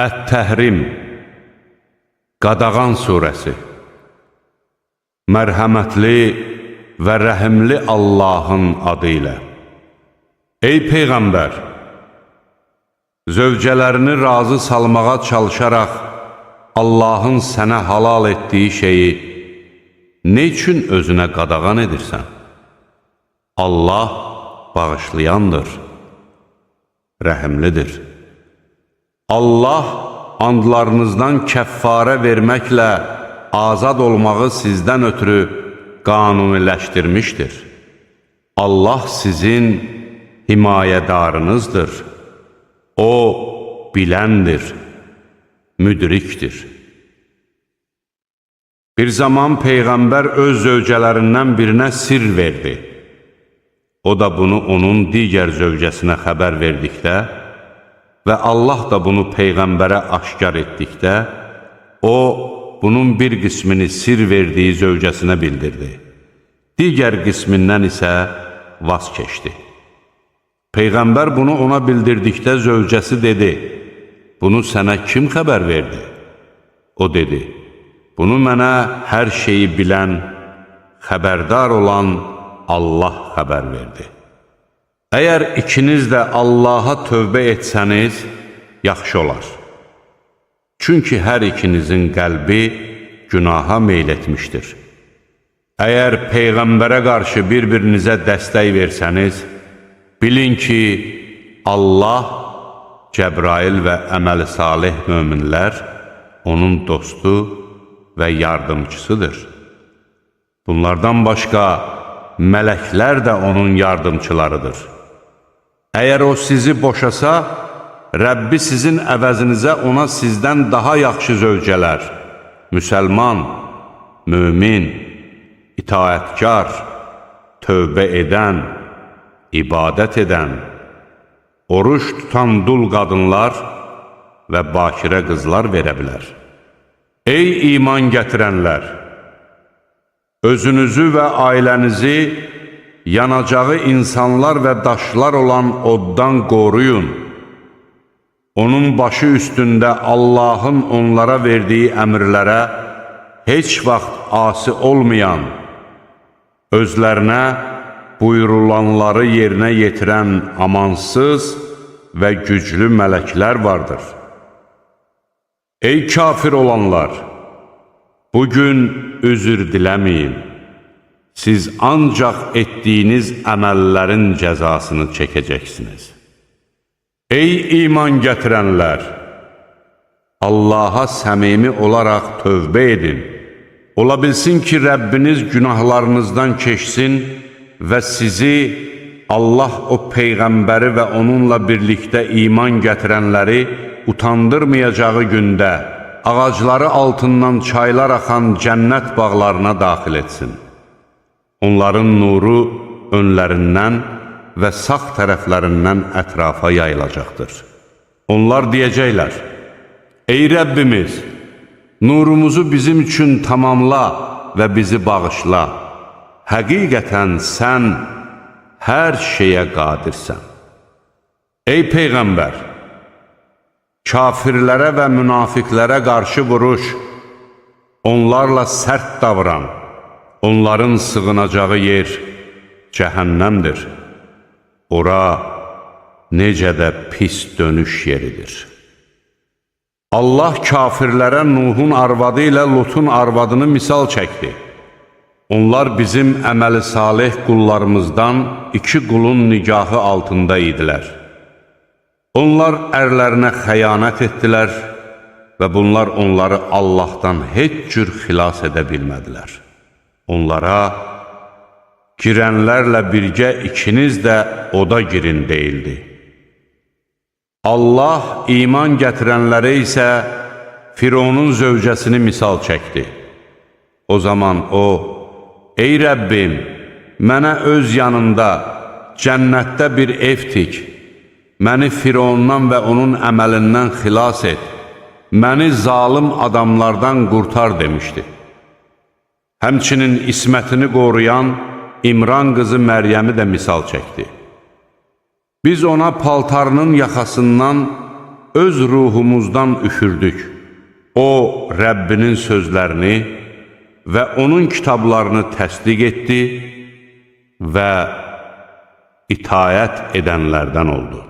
Ət-Təhrim, Qadağan Suresi. Mərhəmətli və rəhimli Allahın adı ilə. Ey Peyğəmbər! Zövcələrini razı salmağa çalışaraq Allahın sənə halal etdiyi şeyi nə üçün özünə qadağan edirsən? Allah bağışlayandır, rəhimlidir. Allah andlarınızdan kəffarə verməklə azad olmağı sizdən ötürü qanuniləşdirmişdir. Allah sizin himayədarınızdır. O biləndir, müdrikdir. Bir zaman Peyğəmbər öz zövcələrindən birinə sirr verdi. O da bunu onun digər zövcəsinə xəbər verdikdə və Allah da bunu Peyğəmbərə aşkar etdikdə, o, bunun bir qismini sirr verdiyi zövcəsinə bildirdi. Digər qismindən isə vaz keçdi. Peyğəmbər bunu ona bildirdikdə zövcəsi dedi, bunu sənə kim xəbər verdi? O dedi, bunu mənə hər şeyi bilən, xəbərdar olan Allah xəbər verdi. Əgər ikiniz də Allaha tövbə etsəniz, yaxşı olar. Çünki hər ikinizin qəlbi günaha meyl etmişdir. Əgər Peyğəmbərə qarşı bir-birinizə dəstək versəniz, bilin ki, Allah, Cəbrail və əməli salih möminlər onun dostu və yardımçısıdır. Bunlardan başqa mələklər də onun yardımçılarıdır. Əgər o sizi boşasa, Rəbbi sizin əvəzinizə ona sizdən daha yaxşı zövcələr, müsəlman, mömin, itaətkar, tövbə edən, ibadət edən, oruç tutan dul qadınlar və bakirə qızlar verə bilər. Ey iman gətirənlər! Özünüzü və ailənizi yanacağı insanlar və daşlar olan oddan qoruyun. Onun başı üstündə Allahın onlara verdiyi əmrlərə heç vaxt asi olmayan, özlərinə buyurulanları yerinə yetirən amansız və güclü mələklər vardır. Ey kafir olanlar! Bugün üzr diləməyin. Siz ancaq etdiyiniz əməllərin cəzasını çəkəcəksiniz. Ey iman gətirənlər! Allaha səmimi olaraq tövbə edin. Ola bilsin ki, Rəbbiniz günahlarınızdan keçsin və sizi Allah o Peyğəmbəri və onunla birlikdə iman gətirənləri utandırmayacağı gündə ağacları altından çaylar axan cənnət bağlarına daxil etsin. Onların nuru önlərindən və sağ tərəflərindən ətrafa yayılacaqdır. Onlar deyəcəklər, ey Rəbbimiz, nurumuzu bizim üçün tamamla və bizi bağışla. Həqiqətən sən hər şeyə qadirsən. Ey Peyğəmbər! Kafirlərə və münafiqlərə qarşı vuruş, onlarla sərt davran, onların sığınacağı yer cəhənnəmdir. Ora necə də pis dönüş yeridir. Allah kafirlərə Nuhun arvadı ilə Lutun arvadını misal çəkdi. Onlar bizim əməli salih qullarımızdan iki qulun nigahı altında idilər. Onlar ərlərinə xəyanət etdilər və bunlar onları Allahdan heç cür xilas edə bilmədilər. Onlara, girənlərlə birgə ikiniz də oda girin deyildi. Allah iman gətirənlərə isə Fironun zövcəsini misal çəkdi. O zaman o, ey Rəbbim, mənə öz yanında, cənnətdə bir ev tik, məni Firondan və onun əməlindən xilas et, məni zalım adamlardan qurtar demişdi. Həmçinin ismətini qoruyan İmran qızı Məryəmi də misal çəkdi. Biz ona paltarının yaxasından öz ruhumuzdan üfürdük. O, Rəbbinin sözlərini və onun kitablarını təsdiq etdi və itaət edənlərdən oldu.